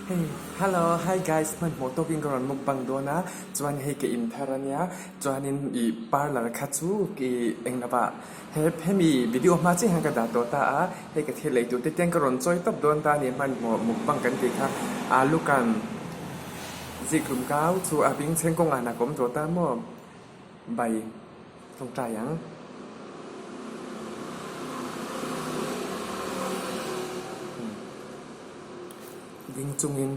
Hei hello hi guys hmanhmawh tawkin ka rawn mukbang dawn a chuan hei ka in thar ania chuanin ih parlour kha chu ih englo ah he hemi video hma chiah hian ka dah tawh ta a hei ka thil lei tur te tiang ka rawn chawi tawp dawn ta a ni hmanhmawh mukbang kan tih kha alu kan zikhlum kau chu a bing chheng kawngah nak awm tawh ta maw bai tawngtai ang. Ding chungin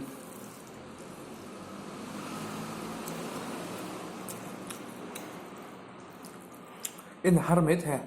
en a har mai thei a.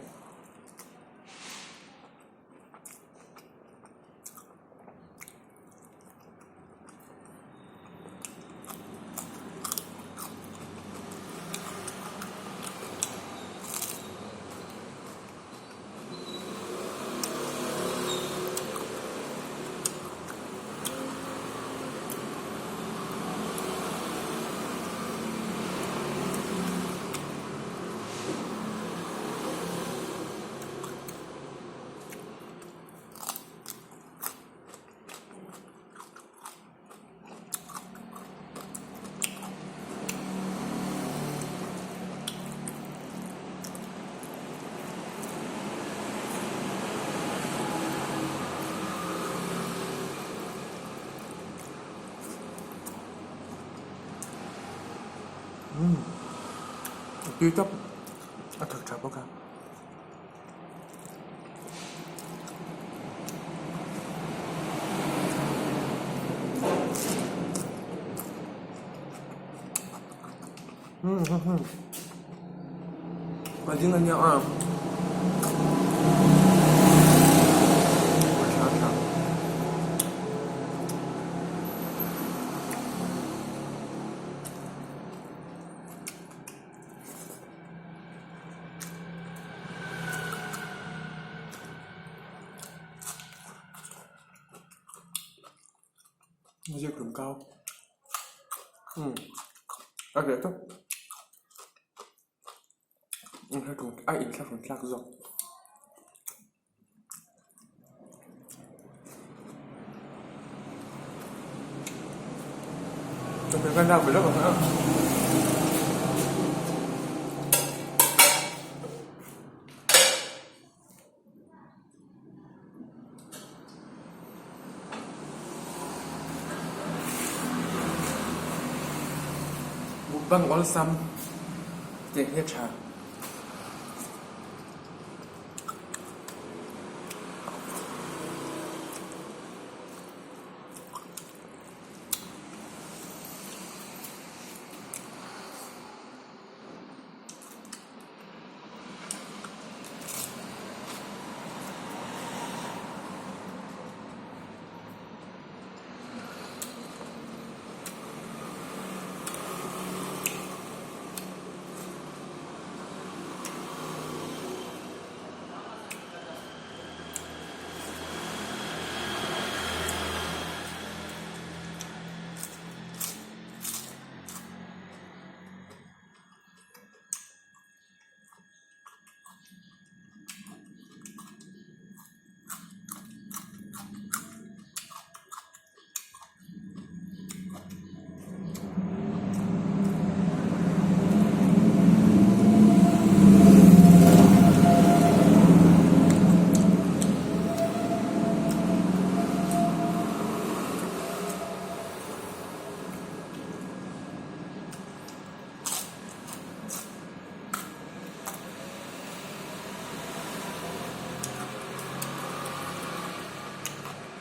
A tui tawp a thak tha bawk a. Ka ding ania a tha tha. Ziak tum kau umm a reh tawp a inthlahrun thlak zawk. Mukbang awlsam tiang hi a tha.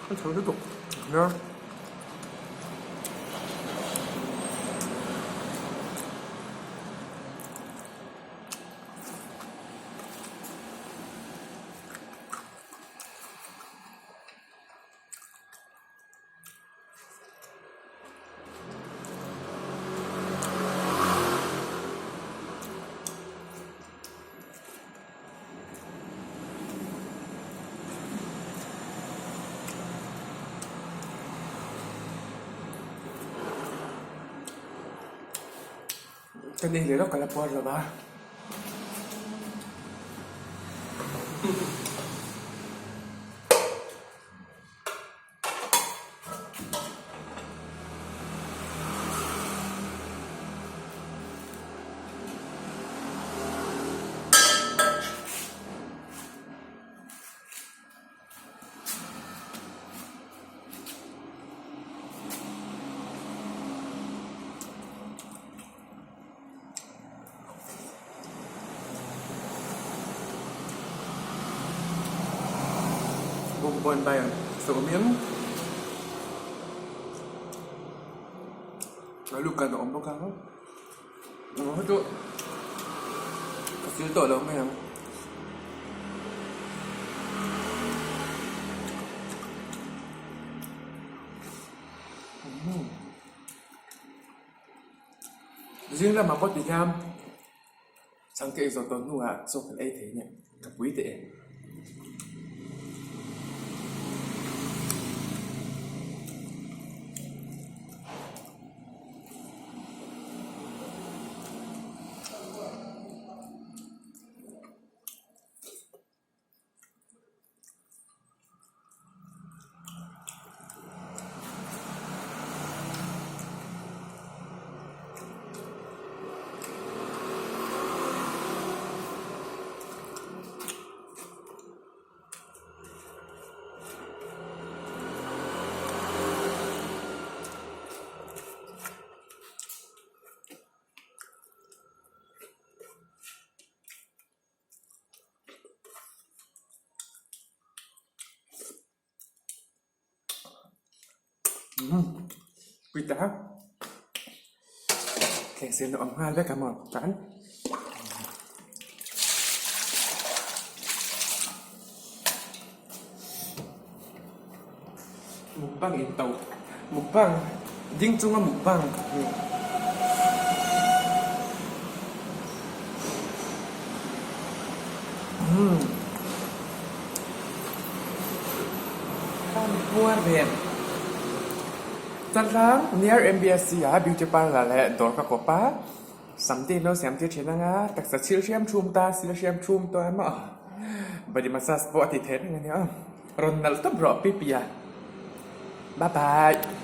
A tho lutuk nia. Ka nei leh lawk ka la puar lo va. pawh in bai ang sawmin alu kan a awm bawk a aw chu ka feel tawh lo mai ang. Zing lamah pawh ti hian chhang ka ei zawh tawh hnuah chaw kan ei thei nia ka pui teh e. Pui ta thleng sen a awm nghal vek a maw chuan mukbang in to mukbang ding chunga mukbang. Puar ve Chaltlang near M_B_S_C ah beauty parlour leh dawr ka kawp a sam te in lo siam tir thin anga taksa chhil hriam thum ta sil hriam thum tawh emaw body massage pawh a ti thei reng ania aw rawn nalh tawp rawh pi pi a bye bye.